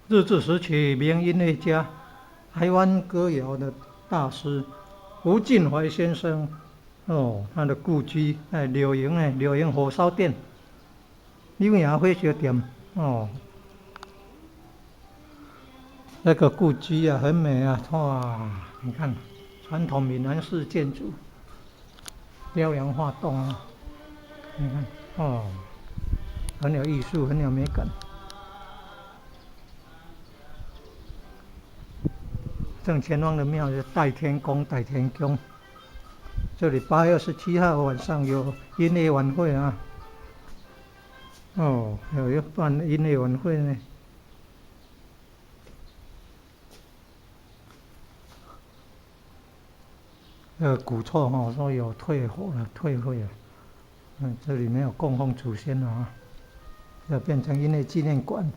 日治時期名音樂家、台灣歌謠的大師吳晉懷先生，哦，他的故居在柳營呢，柳營火燒店、柳營火燒店，哦，那個故居啊，很美啊，哇，你看傳統閩南式建築，雕梁畫棟啊，你看，哦，很有藝術，很有美感。正前方的廟是代天宮，代天宮。這裡8月27號晚上有音樂晚會啊！哦，有要辦音樂晚會呢。古厝吼說有退火了，退會了。嗯，這裡沒有供奉祖先了啊，要變成音樂紀念館。